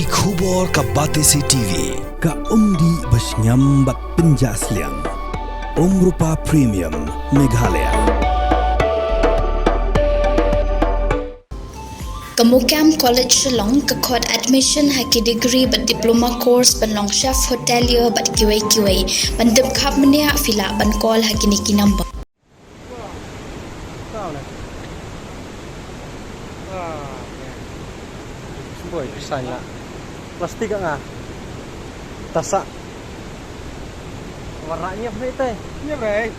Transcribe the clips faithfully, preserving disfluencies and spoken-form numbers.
Ki khubor ka Batesi T V, ka umdih ba shngiam bad pynjah sliang. Umrupa Premium, Meghalaya. Ka MOKAM College Shillong ka khot admission ha ki degree bad diploma course ban long chef hotelier bad kiwei kiwei, ban tip khap mynne, phi lah ban call ha kine ki number. Boi, pisan la. Plastik ka nga. Tasak. Warna nyep ni tai. Nyep rei.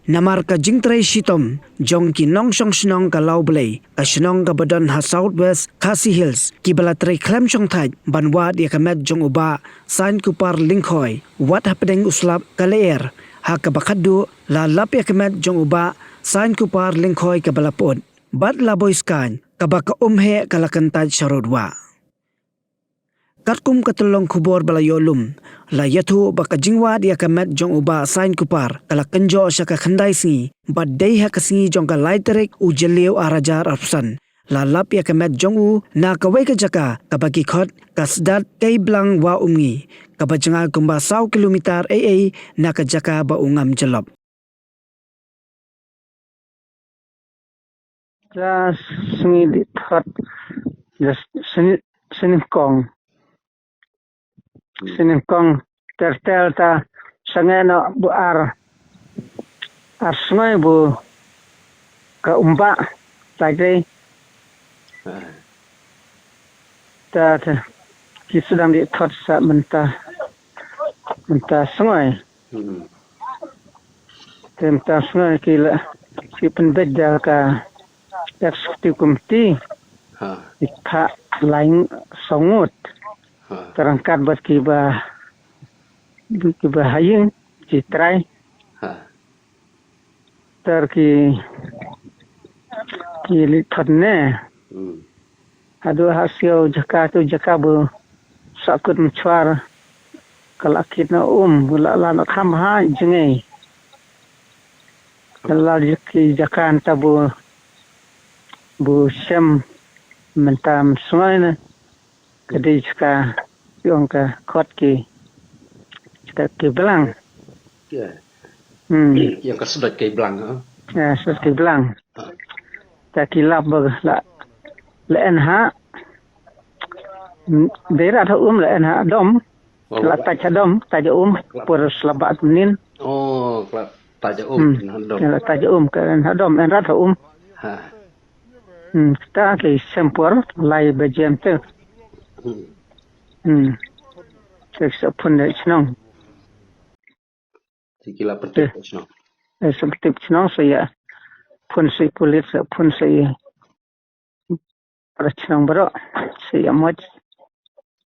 Namar ka jingtrei shitom jong ki nongshong shnong ka Lawblei, ka shnong kaba don ha South West Khasi Hills, kiba la trei khlem shongthait ban wad ïa ka met jong u Bah Sainkupar Lyngkhoi, wat hapdeng u slap ka lyer, ha kaba khatduh la lap ïa ka met jong u Bah Sainkupar Lyngkhoi kaba la put. Bad la boi skaiñ, kaba ka umheh ka la kyntait sharud wah. Katkum ka tyllong khubor ba la ïoh lum, la ïathuh ba ka jingwad ïa ka met jong u Bah Sainkupar ka la kynjoh sha ka khyndai sngi, bad dei ha ka sngi jong ka lai tarik u Jylliew arhajar arphew san, la lap ïa ka met jong u na kawei ka jaka kaba ki khot ka Sdat Keiblang Wah Umngi, kaba jngai kumba saw kilometer ei ei na ka jaka ba u ngam jyllop. Ja sngi dih thot, ja sngi, sngi kong. Hmm. Sngi kong ter ter ta sangeh noh bu ar, ar sngi bu ka umbah tai dei. Ah. Ta, ta ki sdang dih thot sa mynta, mynta sngi. Hmm. Te mynta sngi ki la, ki pynbeit da ka executive committee. Ha. Ki phah lain saw ngut. Ha. Tyrangkat bad kiba, kiba ha ïing, ki trai. Ha. Ter ki, ki leit thot ne. Hmm. Haduh ha siew jaka tu jaka bu sahkut mchwar. Ka la kit na um, bu la la na kham ha jngai. Ka la jaki jaka nta bu, bu sem mynta msngai na. Ka dei jaka ïong ka khot ki, jaka ki blang. Ya. Hmm. Ïong ka sdot ki blang, ha? Ya, sdot ki blang. Ah. Ta ki lap ba la, la en ha. Hmm, dei rat ha um la en ha dom. Oh, la la. Taj ha dom, taj ha um, por slaba tnin. Oh, la taj ha um, hmm, en ha dom. La taj ha um, ka en ha dom, en rat ha um. Ha. Hmm, ta ki sem por lai baje te. Hmm. Hmm. Te sa phun da chnong. Te ki la pynthut, eh, chnong. Eh, sa pynthut chnong sa ïa phun sa pulit sa phun sa ïa. Para chnong bro sa ïa moj.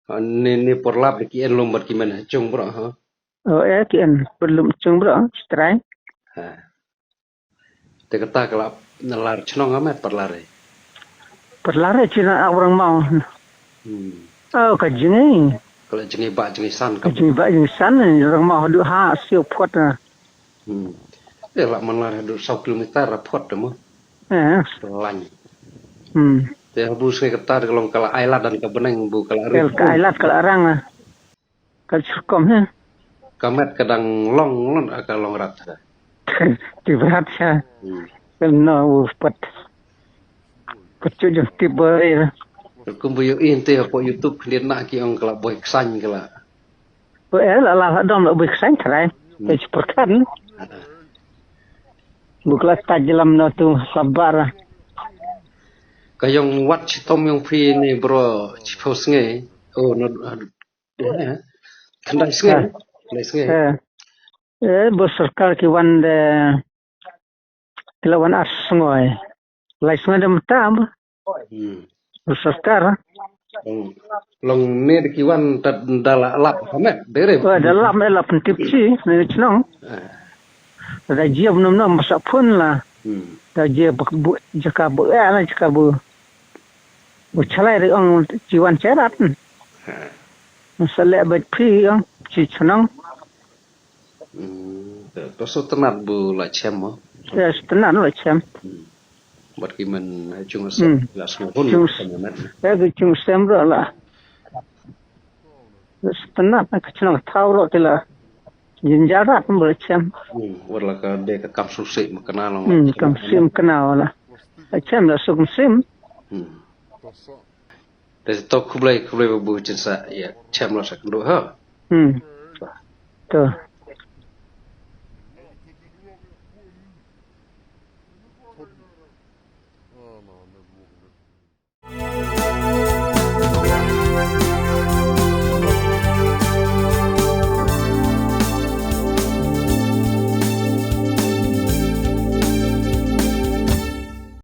Ha, ne, ne por lap ki en lum bad ki men ha chung bro, ha? Oh, eh, ki en por lum chung bro, strai. Ha. Te kata ka la lar chnong amet pat lar e. Pat lar e china ak rang mau. Hmm. Oh, ka jngi. Ka la jngi ba jngi san ka. Ka jngi ba jngi san, rang mau haduh ha siew phot na. Hmm. Te la man lar haduh saw kilometer ra phot mo. Eh. Lain. Hmm. Te habu sngi kata ka long ka la ai lad dan ka bneng bu ka la rit. Ka ai lad ka la rang ah. Ka churkom, he. Ka met ka dang long, long, ka long rat, he. Tip rat, he. Hmm. Ka no, u pat. Pat chu jong tip ba, he. Kum bu ïohi te hapoh YouTube, khyndiat na ki ong ka la boi ksain ka la. Bo, eh, la, la, la dom la boi ksain trai. Hmm. Te chu pyrkhat. Ah. Bu ka la taj lam no tu, sabar. Ka ïong wat chitom ïong phi ni bro, chiphew sngi. Oh, no, ah, Eh, khyndai sngi. Eh. Khyndai sngi. Eh. Eh, bo sorkar ki wan de, ki la wan ar sngi. Lai sngi de mynta. Hmm. Bo sorkar. Long, long ne de ki wan ta da la lap ha met, de re. Oh, da lap me la pyntip chi, ne chnong. Eh. Da jia bnum num masa phun la. Hmm. Da jia bu, bu, jaka bu, eh, la jaka bu. U chalai ri ong chi wan cherat. Ha. Sa leh bad phi ong chi chnong. Hmm, to, to sutnat bu la chem mo. Ya, sutnat la chem. Hmm. Bad ki men, eh, chung sem, hmm, la sngewhun, chung, la chem met. Ya, ki chung sem ro la. Spenap ka chnong thaw ro ti la. Jinjara pun bro chem. Hmm, wat la ka de ka kam suk sik ma kana long. Hmm, kam sim kana wala. Chem la suk sim. Hmm. Te to khublei khublei ba bu chin sa ya chem la sa kynduh ha. Hmm. To.